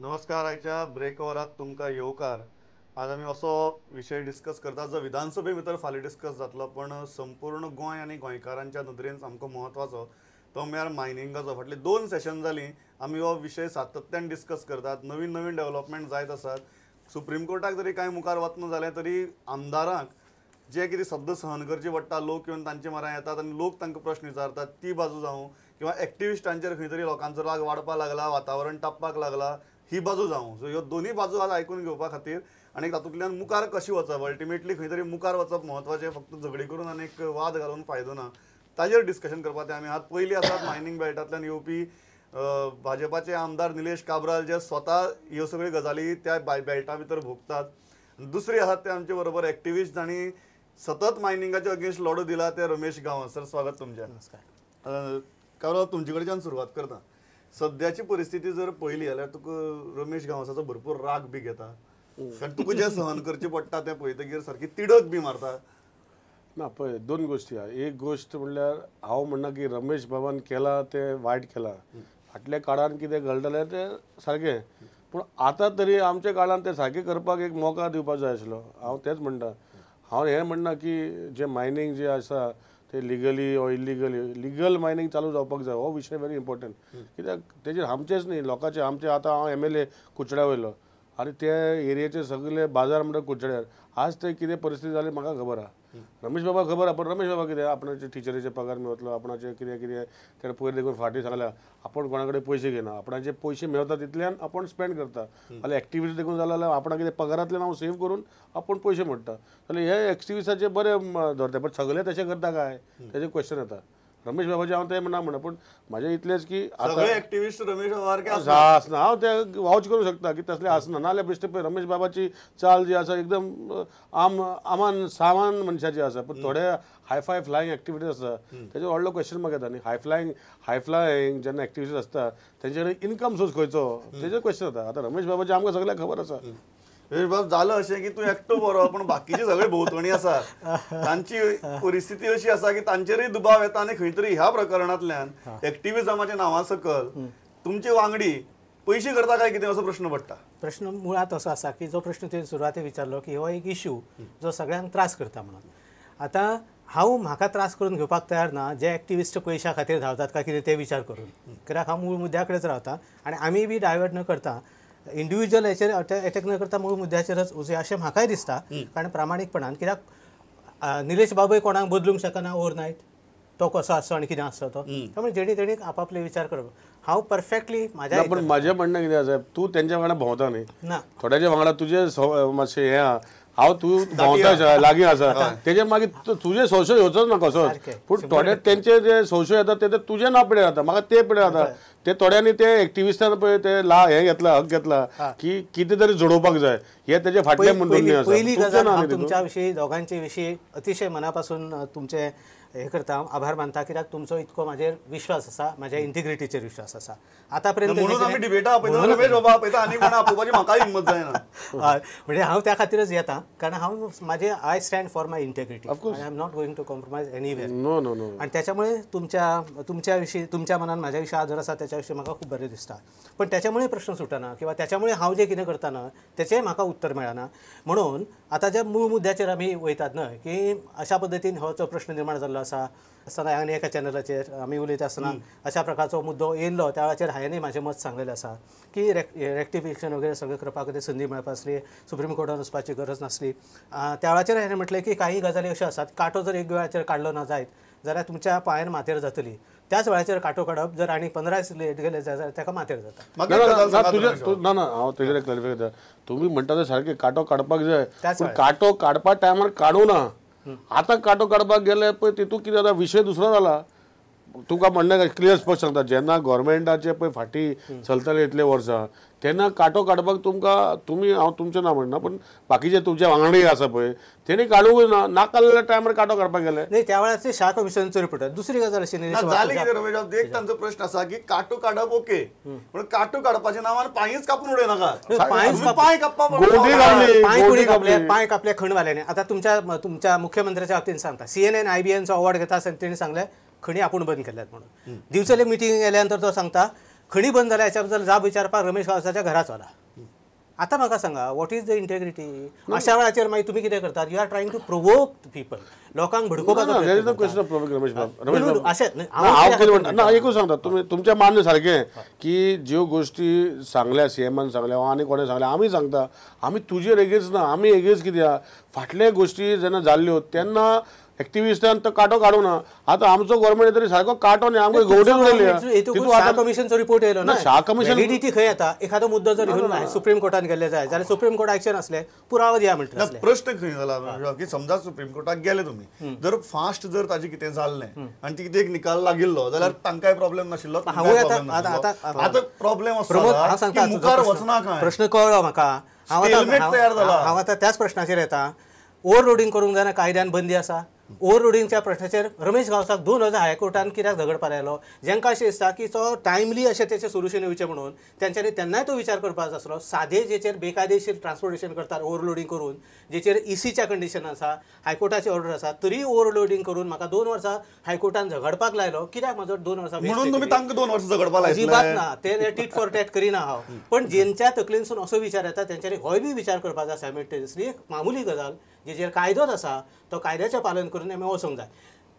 नमस्कार. आयच्या ब्रेक ओवराक तुमकां येवकार. आज आमी असो विशय डिस्कस करतात जो विधानसभे भितर फाल्यां डिस्कस जातलो, पण संपूर्ण गोंय आनी गोंयकारांच्या नदरेन सामको म्हत्वाचो, तो म्हळ्यार मायनिंगाचो. फाटली 2 सेशन जालीं आमी हो विशय सातत्यान डिस्कस करतात. नवीन नवीन डेव्हलपमेंट जायत आसात. सुप्रीम कोर्टाक जरी कांय मुखार वतना जालें तरी आमदारांक जे कितें शब्द सहन करचे पडटा, लोक येवन तांचे म्हऱ्यान येतात आनी लोक तांकां प्रश्न विचारतात, ती बाजू जावं किंवा एक्टिविस्टांचेर खंय तरी लोकांचो राग वाडपाक लागला, वातावरण तापपाक लागला, ही बाजू जावं. सो ह्यो दोनूय बाजू आज आयकून घेवपा खातीर आनी तातूंतल्यान मुखार कशी वचप, अल्टिमेटली खंय तरी मुखार वचप म्हत्वाचें, फक्त झगडी करून आनी एक वाद घालून फायदो ना, ताजेर डिस्कशन करपाक ते आमी आहात. पयलीं आसात मायनींग बेल्टांतल्यान येवपी भाजपाचे आमदार निलेश काब्राल, जे स्वता ह्यो सगळ्यो गजाली त्या बेल्टा भितर भोगतात. दुसरी आसात ते आमचे बरोबर एक्टिविस्ट जांणी सतत मायनिंगाच्या अगेन्स्ट लढो दिला, ते रमेश गांवस. सर, स्वागत तुमचें. नमस्कार. काब्राल, तुमचे कडच्यान सुरवात करता. सद्याची परिस्थिती जर पळयली जाल्यार तुका रमेश गांवसाचो भरपूर राग बी घेता, कारण तुका जें सहन करचें पडटा तें पळयतकीर सारकी तिडक बी मारता. ना, पळय दोन गोश्टी आहा. एक गोश्ट म्हणल्यार हांव म्हणना की रमेश बाबान केलां तें वायट केलां, फाटल्या काळान कितें घडलें तें सारकें, पूण आतां तरी आमच्या काळान तें सारकें करपाक एक मोका दिवपाक जाय आशिल्लो. हांव तेंच म्हणटा. हांव हें म्हणना की जें मायनींग जें आसा ते legally or illegally, legal mining चालू जावपाक जाय, हो विशय व्हेरी इम्पॉर्टंट. कित्याक तेजेर आमचेच न्ही लोकांचे, आमचे आतां हांव MLA कुचड्या वयलो आनी ते एरियेचे सगळे बाजार म्हणटा कुचड्यार, आज ते कितें परिस्थिती जाली म्हाका खबर आहा. रमेश बाबा खबर आहा, पण रमेश बाबा कितें आपणाचे टिचरीचे पगार मेळतलो, आपणाचे कितें कितें तेणें पयर देखून फाटीं सांगल्या आपूण कोणा कडेन पयशे घेना, आपणाचे पयशे मेळता तितल्यान आपूण स्पेंड करता. जाल्यार एक्टिविटी देखून जालें जाल्यार आपणा कितें पगारांतल्यान हांव सेव करून आपूण पयशे मोडटा. जाल्यार हे एक्टिविस्टाचे बरें धरता, पण सगळे तशें करता काय तेजें क्वेश्चन येता. रमेश बाबाचे हांव तें म्हणना म्हणा, पूण म्हाजें इतलेंच की आतां एक्टिविस्ट रमेश बाबा आसना, हांव तें वावच करूंक शकता की तसलें आसना. नाजाल्यार बेश्टें पळय रमेश बाबाची चाल जी आसा एकदम आम आमान सामान मनशाची आसा, पूण थोडे हाय फाय फ्लायींग एक्टिविटीज आसा तेजेर व्हडलो क्वेश्चन मार्क येता. आनी हाय फ्लायींग जेन्ना एक्टिविटीज आसता तेंचे कडेन इनकम सोर्स खंयचो तेजेर क्वेश्चन येता. आतां रमेश बाबाचें आमकां सगळ्यांक खबर आसा. बाब, जालें अशें की तूं एकटो बरो, पूण बाकीचे सगळे भोंवतणी आसा तांची परिस्थिती अशी आसा की तांचेरूय दुबाव येता आनी खंय तरी ह्या प्रकरणांतल्यान एक्टिविजमाच्या नांवा सकल तुमचे वांगडी पयशे करता काय कितें असो प्रश्न पडटा. प्रश्न मुळांत असो आसा की जो प्रश्न तुवें सुरवातेक विचारलो की हो एक इशू जो सगळ्यांक त्रास करता म्हणून. आतां हांव म्हाका त्रास करून घेवपाक तयार ना जे एक्टिविस्ट पयशां खातीर धांवतात काय कितें ते विचार करून, कित्याक हांव मूळ मुद्द्या कडेच रावता आनी आमी बी डायवर्ट न करता इंडिविज्युअल हेचेर एटॅक न करता मूळ मुद्द्याचेरच वचूया अशें म्हाकाय दिसता. कारण प्रामाणीकपणान कित्याक निलेश बाबूय कोणाक बदलूंक शकना ओवरनायट, तो कसो आसचो आनी कितें आसचो तो, त्यामुळे जेणी तेणी आपापले विचार करप. हांव परफेक्टली म्हाज्या, पण म्हाजें म्हणणें कितें आसा, तूं तेंच्या वांगडा भोंवता न्ही ना, थोड्याच्या वांगडा तुजें मातशें हें आहा, हांव तूं भोंवता लागीं आसा तेजेर मागीर तुजे संशय येवचोच ना कसोच, पूण थोडे तेंचे जे संशय येता ते तुजे ना पिड्यार जाता, म्हाका ते पिड्यार जाता. ते थोड्यांनी ते एक्टिविस्टान पळय ते ला हें घेतला, हक घेतला की कितें तरी जोडोवपाक जाय, हे तेजे फाटलें म्हणून. पयली गजाल तुमच्या विशीं दोगांचे विशीं अतिशय मनापासून तुमचे हे करता, आभार मानता, कित्याक तुमचो इतको म्हाजेर विश्वास आसा, म्हाज्या इंटिग्रिटीचेर विश्वास आसा. आतां पर्यंत म्हणजे हांव त्या खातीरच येता, कारण हांव म्हाजे I stand for my integrity, I am not going to compromise anywhere. No no no. आनी त्याच्यामुळे तुमच्या विशीं तुमच्या मनान म्हाज्या विशीं आदर आसा, त्याच्या विशीं म्हाका खूब बरें दिसता. पण त्याच्यामुळे प्रश्न सुटना किंवा त्याच्यामुळे हांव जें कितें करता ना तेचेंय म्हाका उत्तर मेळना. म्हणून आतां ज्या मूळ मुद्द्याचेर आमी वयतात न्हय की अशा पद्दतीन हो जो प्रश्न निर्माण जाल्लो आसा आसतना आनी एका चॅनलाचेर आमी उलयता आसतना अशा प्रकारचो मुद्दो येयल्लो त्या वेळाचेर हांवें म्हाजें मत सांगलेलें आसा की रेक्टिफिकेशन वगैरे सगळें करपा खातीर संदी मेळपा आसली, सुप्रीम कोर्टान वचपाची गरज नासली. त्या वेळाचेर हांवें म्हटलें की काही गजाली अश्यो आसात, कांटो जर एक वेळाचेर काडलो ना जायत जाल्यार तुमच्या पांयान माथेर जातली, त्याच वेळाचेर कांटो काडप जर आनी 15 दीस लेट गेले जाल्यार ताका माथेर जाता. ना ना, हांव तेजेर क्लॅरिफाय करता. तुमी म्हणटा ते सारकें कांटो काडपाक जाय, पूण कांटो काडपा टायमार काडूं ना. आतां कांटो काडपाक गेले पळय तितूंत कितें जाता, विशय दुसरो जाला. तुका म्हणणें क्लियर स्पश्ट सांगता, जेन्ना गोवोरमेंटाचे पळय फाटीं चलताले इतले वर्सां तेन्ना कांटो काडपाक तुमकां तुमी, हांव तुमचें ना म्हणना, पूण बाकीचे तुमचे वांगडी आसा पळय तेणी काडूंक ना, नाकाल्या टायमार कांटो काडपाक गेले. न्ही, त्या वेळार शाह कमिशनाचो रिपोर्ट. दुसरी गजाल अशी एक तांचो प्रश्न आसा की कांटो काडप ओके, पूण कांटो काडपाच्या नांवान पांयच कापून उडयनाका. पांय कापले खणवाल्यांनी. आतां तुमच्या मुख्यमंत्र्याच्या बाबतींत सांगता, CNN IBNचो अवॉर्ड घेता आसतना तेणी सांगलें खणी आपूण बंद केल्यात म्हणून. दिवचले मिटींग गेल्यानंतर तो सांगता खणी बंद जाल्या हेच्या बद्दल जाब विचारपाक रमेश गांवसाच्या घराच वला. आतां म्हाका सांगा, what is the integrity? अशा वेळाचेर मागीर तुमी कितें करतात? You are trying to provoke people, लोकांक भडकोवपाचो. अशें ना, एकूच सांगता, तुमी तुमच्या मान्य सारकें की ज्यो गोश्टी सांगल्या सीएमान सांगल्या आनी कोणें सांगल्या, आमी सांगता, आमी तुजेर एगेन्स्ट ना, आमी एगेन्स्ट कित्याक फाटले गोश्टी जेन्ना जाल्ल्यो तेन्ना एक्टिविस्टान तो कांटो काडूं ना. आतां आमचो गव्हर्मेंट तरी सारको कांटो न्ही, आमकां गवडे उडयले. शाह कमिशनचो रिपोर्ट येयलो ना, शाह कमिशन व्हॅलिडिटी खंय येता? एखादो मुद्दो जर घेवन सुप्रीम कोर्टान गेल्ले जाय जाल्यार सुप्रीम कोर्ट एक्शन आसले पुरावो दिया म्हणटा. प्रश्न खंय जाला की समजा सुप्रीम कोर्टाक गेले तुमी, जर फास्ट जर ताजें कितें जाल्लें आनी ती कितें एक निकाल लागिल्लो जाल्यार तांकांय प्रॉब्लेम नाशिल्लो. आतां प्रॉब्लेम आसा, मुखार वचना. प्रश्न कळ्ळो म्हाका, हांव आतां त्याच प्रश्नाचेर येता. ओवरलोडींग करूंक जायना, कायद्यान बंदी आसा. ओवरलोडींगच्या प्रश्नाचेर रमेश गांवसाक 2000 हायकोर्टान कित्याक झगडपाक आयलो? जेंकां अशें दिसता की तो टायमली अशें तेचें सोल्युशन येवचें म्हणून तेंच्यांनी तेन्नाय तो विचार करपाचो आसलो. सादे जेचेर बेकायदेशीर ट्रान्सपोर्टेशन करतात ओवरलोडींग करून, जेचेर ईसीच्या कंडिशन आसा, हायकोर्टाची ऑर्डर आसा, तरी ओवरलोडींग करून म्हाका 2 वर्सां हायकोर्टान झगडपाक लायलो. कित्याक म्हजो 2 वर्सां म्हणून तुमी तांकां 2 वर्सां झगडपाक लायले? अजिबात ना, ते टीट फॉर टॅट करिना हांव. पण जेंच्या तकलेनसून असो विचार येता तेंच्यांनी होय बी विचार करपाचो सायमल्टेनियसली. एक मामुली गजाल जेचेर कायदोच आसा तो कायद्याचें पालन करून आमी वचूंक जाय.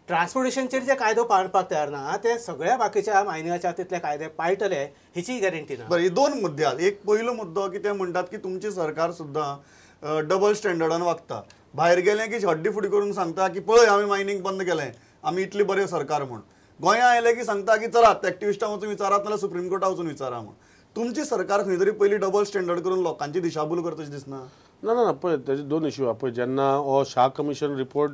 ट्रान्सपोर्टेशनचेर जे कायदो पाळपाक तयार ना ते सगळ्या बाकीच्या मायनिंगाच्या तितले कायदे पाळटले हेची गॅरंटी ना. बरें, 2 मुद्दे आहात. एक पयलो मुद्दो की ते म्हणटात की तुमची सरकार सुद्दां डबल स्टँडर्डान वागता. भायर गेलें की हड्डी फुडी करून सांगता की पळय आमी मायनींग बंद केलें, आमी इतली बरें सरकार म्हूण. गोंया आयलें की सांगता की चलात एक्टिविस्टां वचून विचारात नाल्यार सुप्रीम कोर्टा वचून विचारा म्हूण. तुमची सरकार खंय तरी पयली डबल स्टँडर्ड करून लोकांची दिशाभूल करता अशें दिसना? ना ना, पळय तेजे 2 इश्यू आहा. पळय जेन्ना हो शाह कमिशन रिपोर्ट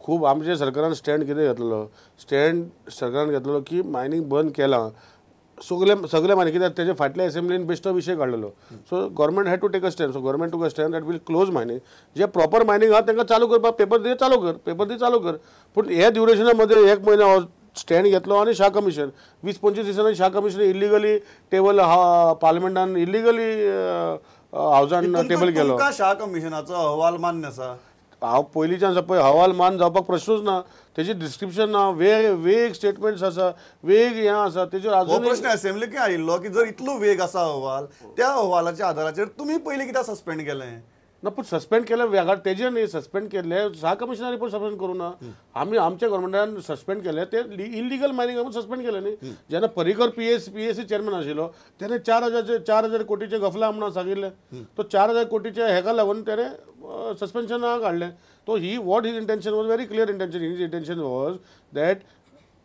खूब आमच्या सरकारान स्टँड कितें घेतलेलो, स्टँड सरकारान घेतलेलो की मायनींग बंद केलां सगळे सगळे मायनिंग, कित्याक तेजे फाटल्या एसेंब्लीन बेश्टो विशय काडलेलो. So government had to take a stand. So government took a stand that will close mining. J proper mining आहा तांकां चालू करपाक पेपर दी चालू कर, पेपर दी चालू कर. पूण ह्या ड्युरेशना मदें 1 म्हयनो स्टँड घेतलो आनी शाह कमिशन 20-25 दिसांनी शाह कमिशन इलिगली टेबल पार्लमेंटान इलिगली हावजान टेबल केलो. शाह कमिशनाचो अहवाल मान्य आसा? हांव पयलींच्यान पळय अहवाल मान जावपाक प्रश्नूच ना. तेजी डिस्क्रिप्शन ना, वेग स्टेटमेंट्स आसा, वेग हें आसा तेजेर. हो प्रश्न असेंब्लीक आयिल्लो की जर इतलो वेग आसा अहवाल, त्या अहवालाच्या आधाराचेर तुमी पयलीं कित्याक सस्पेंड केलें? ना, पूण सस्पेंड केलें वेगळा तेजेर न्ही सस्पेंड केल्लें. शाह कमिशनार रिपोर्ट सस्पेंड करूं ना आमी, आमच्या गव्हर्मेंटान सस्पेंड केलें ते इलिगल मायनिंग आमी सस्पेंड केलें न्ही. जेन्ना पर्रीकर पीएसी चेअरमॅन आशिल्लो तेणें 4,000 कोटीचे गफला म्हणून सांगिल्लें. तो 4,000 कोटीच्या हेका लागून तेणें सस्पेन्शनाक हाडलें. तो he what his intention was very clear intention. His intention was that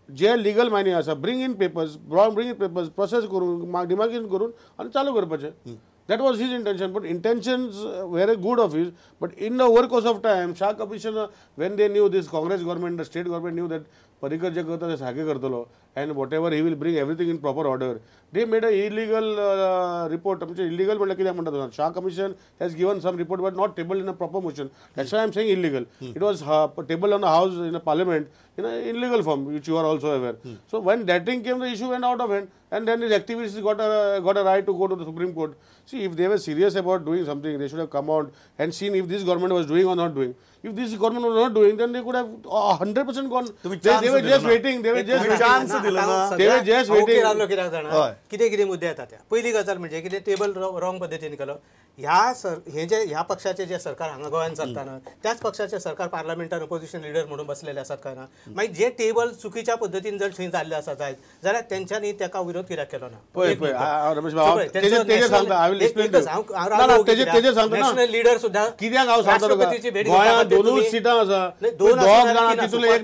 J legal mining आसा bring in papers, bring in papers, process करून डिमार्केशन करून आनी चालू करपाचें. That was his intention, but intentions were good of his. But in the over course of time, Shah Commission, when they knew this Congress government, the state government knew that Parrikar जे करता ते सारकें करतलो and whatever he will bring everything in proper order, they made a illegal report. म्हणजे illegal म्हणल्यार कित्याक म्हणटा? Shah Commission has given some report but not table in a proper motion. That's why I am saying illegal. It was table on the house in a parliament in a illegal form, which you are also aware. So when that thing came, the issue went out of hand, and then his activists got a right to go to the Supreme Court. See, if they were serious about doing something, they should have come out and seen if this government was doing or not doing. If this government was not doing, then they could have 100% gone. They were just waiting. They were just waiting. They were just waiting. कितें कितें मुद्दे येतात त्या. पयली गजाल म्हणजे कितें table wrong पद्दतीन केलो. ह्या सर हे जे ह्या पक्षाचे जे सरकार हांगा गोंयांत चलता न्हय, त्याच पक्षाचे सरकार पार्लमेंटान ओपोजिशन लिडर म्हणून बसलेले आसात काय ना. मागीर जे टेबल चुकीच्या पद्दतीन जर थंय जाल्ले आसा जायत जाल्यार तेंच्यांनी ताका विरोध कित्याक केलो ना? नॅशनल लिडर सुद्दां कित्याक हांव सांगता राष्ट्रपतीची भेट दोनूच सिटां आसा,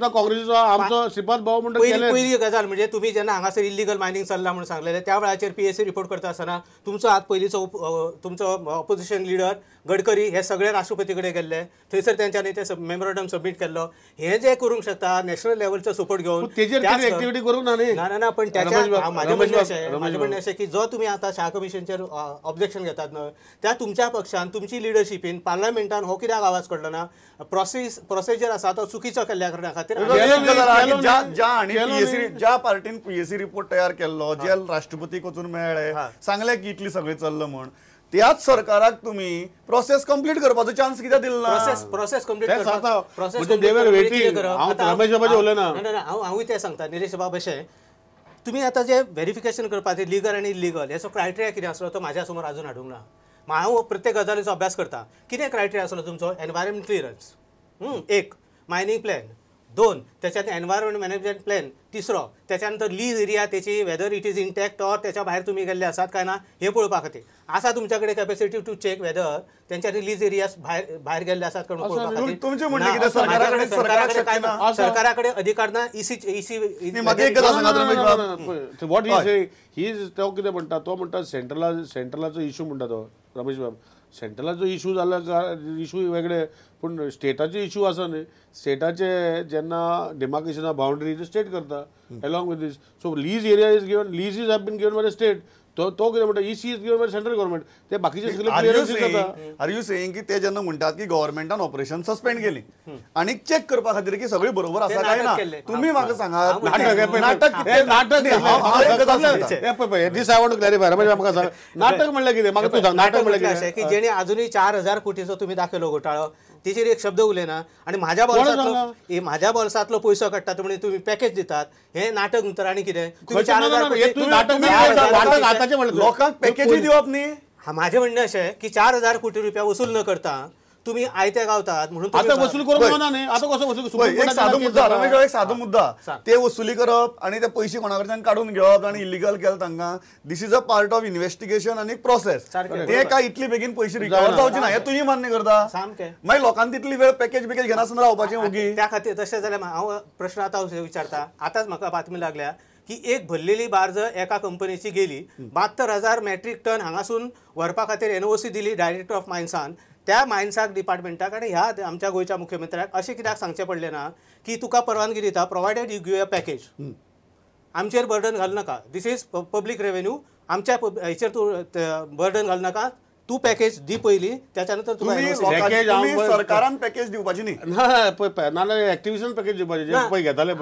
काँग्रेसीचो आमचो श्रीपाद भाऊ म्हणटा. पयली गजाल म्हणजे तुमी जेन्ना हांगासर इल्लीगल मायनिंग चल्लां म्हणून सांगलेलें त्या वेळाचेर पीएसी रिपोर्ट करता आसतना तुमचो आत पयलींचो तुमचो ऑपोजिशन लिडर गडकरी हे सगळे राष्ट्रपती कडेन गेल्ले, थंयसर तेंच्यांनी ते मेमोरंडम सबमीट केल्लो. हे जे करूंक शकता नॅशनल लेवलचो सपोर्ट घेवन एक्टिविटी करूंक ना न्ही. ना ना ना, पण त्याच्या म्हाजें म्हणणें अशें की जो तुमी आतां शाह कमिशनचेर ऑब्जेक्शन घेतात न्हय, त्या तुमच्या पक्षान तुमची लिडरशिपीन पार्लमेंटान हो कित्याक आवाज काडलो ना? प्रोसिजर आसा तो चुकीचो केल्ल्या कारणा खातीर ज्या पार्टीन पीएसी रिपोर्ट तयार केल्लो, जे राष्ट्रपतीक वचून मेळ्ळे सांगले की इतली सगळें चल्लां म्हूण, त्याच सरकाराक तुम्ही प्रोसेस कंप्लीट करपाचो चान्स कित्याक दिलो ना? प्रोसेस कंप्लीट करप, हांवूय तें सांगता निलेश बाब, अशें तुम्ही आतां जे व्हेरिफिकेशन करपाचें लिगल आनी इलिगल हेचो क्रायटेरिया कितें आसलो तो म्हाज्या समोर अजून हाडूंक ना. हांव प्रत्येक गजालीचो अभ्यास करता. कितें क्रायटेरिया आसलो तुमचो? एनवायरमेंट क्लियरन्स एक, मायनींग प्लॅन दोन, त्याच्यात एनवायरमेंट मॅनेजमेंट प्लॅन तिसरो, त्याच्या नंतर लीज एरिया त्याची whether it is intact or त्याच्या भायर तुम्ही गेल्ले आसात काय ना हे पळोवपा खातीर आसा तुमच्या कडेन कॅपॅसिटी टू चेक वेदर त्यांच्या लीज एरिया भायर भायर गेल्ले आसात काय पळोवपा खातीर. तुमचें म्हणणें कितें? सरकाराकडे सरकाराकडे अधिकार ना. इसी इसी what he Se he is तो कितें म्हणटा, तो म्हणटा सेंट्रला सेंट्रलाचो इशू म्हणटा तो रमेश बाब. सेंट्रलाचो इशू जाला इशू वेगळे, पूण स्टेटाचे इशू आसा न्ही. स्टेटाचे जेन्ना डिमार्केशन ऑफ बाउंड्री स्टेट करता along with this, so lease area is given, leases have been given by the state. तो तो कितें म्हणटा EC is given by central government. ते बाकीचे सगळे क्लियरन्स जाता. Are you saying की ते जेन्ना म्हणटात की गव्हर्मेंटान ऑपरेशन सस्पेंड केली आनी चेक करपा खातीर की सगळी बरोबर आसा काय ना, तुमी म्हाका सांगात नाटक नाटक this I want to clarify. Ramesh म्हाका सांग नाटक म्हणल्यार कितें? म्हाका तूं सांग नाटक म्हणल्यार कितें? की जेणे अजुनूय 4000 कोटीचो तुमी दाखयलो घोटाळो, तेचेर एक शब्द उलयना आनी म्हाज्या बोल्सांतलो म्हाज्या बोल्सांतलो पयसो काडटात म्हणजे तुमी पॅकेज दितात, हे नाटक नंतर आनी कितें? तुमी 4000 कोटी लोकांक पॅकेजूय दिवप न्ही. म्हाजें म्हणणें अशें की 4000 कोटी रुपया वसूल न करता तुम्ही आयते गावतात म्हणून आता वसूल करूंक ना न्ही. आतां कसो वसूल? एक सादो मुद्दा रमेश, एक सादो मुद्दा, ते वसुली करप आनी ते पयशे कोणा कडच्यान काडून घेवप आनी इलिगल केलें तांकां, this is a part of investigation आनी प्रोसेस. ते काय इतली बेगीन पयशे रिकवर जावचे ना हें तुमी मान्य करता? सामकें. मागीर लोकांक तितली वेळ पॅकेज बिकेज घेनासतना रावपाचें ओगी. त्या खातीर तशें जाल्यार हांव प्रश्न आतां विचारता. आतांच म्हाका बातमी लागल्या की एक भरलेली बार्ज एका कंपनीची गेली, 72,000 मॅट्रीक टन हांगासून व्हरपा खातीर एनओसी दिली डायरेक्टर ऑफ मायन्सान. त्या मायन्साक डिपार्टमेंटाक आनी ह्या आमच्या गोंयच्या मुख्यमंत्र्याक अशें कित्याक सांगचें पडलें ना की तुका परवानगी दिता provided you give a package, आमचेर बर्डन घालू नाका, this is public revenue, आमच्या हेचेर तूं बर्डन घालू नाका, तूं पॅकेज दी पयली, त्याच्या नंतर तुका सरकारान पॅकेज दिवपाची न्ही. ना एक्टिविशन पॅकेज दिवपाचें पळय घेताले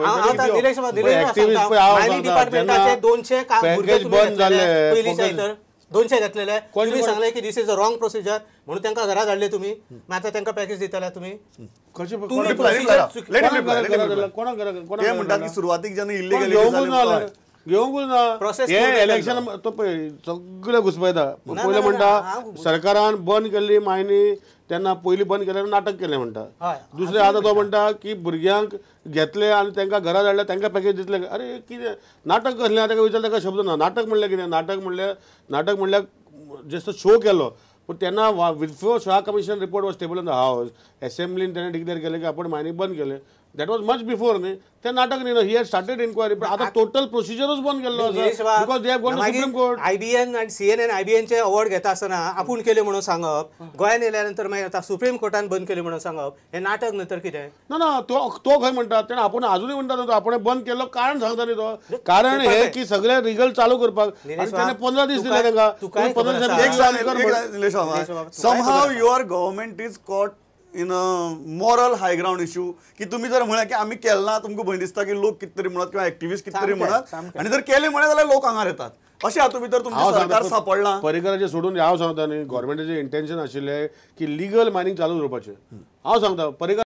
डिपार्टमेंटाचे 200 पॅकेज बंद जाले पयलींच्या भितर 200 घेतलेले. तुम्ही सांगले की this is a wrong procedure म्हणून तांकां घरा धाडले तुमी, आतां तांकां पॅकेज दितले तुमी. ते म्हणटात की सुरवातीक जेन्ना इलिगल घेवंकूच ना हे इलेक्शन तो पळय सगळे घुसपयता. पयलें म्हणटा सरकारान बंद केल्ली मायनी तेन्ना पयलीं बंद केल्यार नाटक केलें म्हणटा, दुसरें आतां तो म्हणटा की भुरग्यांक घेतले आनी तांकां घरा धाडले तांकां पॅकेज दितले. अरे कितें नाटक कसलें? ताका विचारलें ताका शब्द ना. नाटक म्हणल्यार कितें? नाटक म्हणल्यार नाटक म्हणल्यार जसो शो केलो पूण तेन्ना before Shah commission report was table in the house, एसेंब्लीन तेणें डिक्लेर केलें की आपण मायनी बंद केलें. That was much before न्ही. तें नाटक न्ही, he had started inquiry, पण आतां टोटल प्रोसिजरूच बंद केल्लो आसा because they have gone to supreme court. IBN आनी CNN आयबीएनचे अवॉर्ड घेता आसतना आपूण केलें म्हणून सांगप, गोंयान येयल्या नंतर मागीर आतां सुप्रीम कोर्टान बंद केलें म्हणून सांगप, हें नाटक नंतर कितें? ना ना तो तो खंय म्हणटा तेणें आपूण आजुनूय म्हणटा तो आपणें बंद केल्लो कारण सांगता न्ही तो. कारण हें की सगळें रिगल चालू करपाक आनी तेणें 15 दीस दिले तांकां. 15 दीस somehow your government is caught in a moral high ground issue की तुम्ही जर म्हळ्यार की आमी केलें ना तुमकां भंय दिसता की लोक कितें तरी म्हणत किंवा एक्टिविस्ट कितें तरी म्हणत, आनी जर केलें म्हळें जाल्यार लोक हांगार येतात. अशें हातूंत भितर तुमचें सरकार सांपडलां. परिकराचें सोडून हांव सांगता न्ही, गव्हर्मेंटाचें इंटेन्शन आशिल्लें की लिगल मायनींग चालू दवरपाचें. हांव सांगता परिकर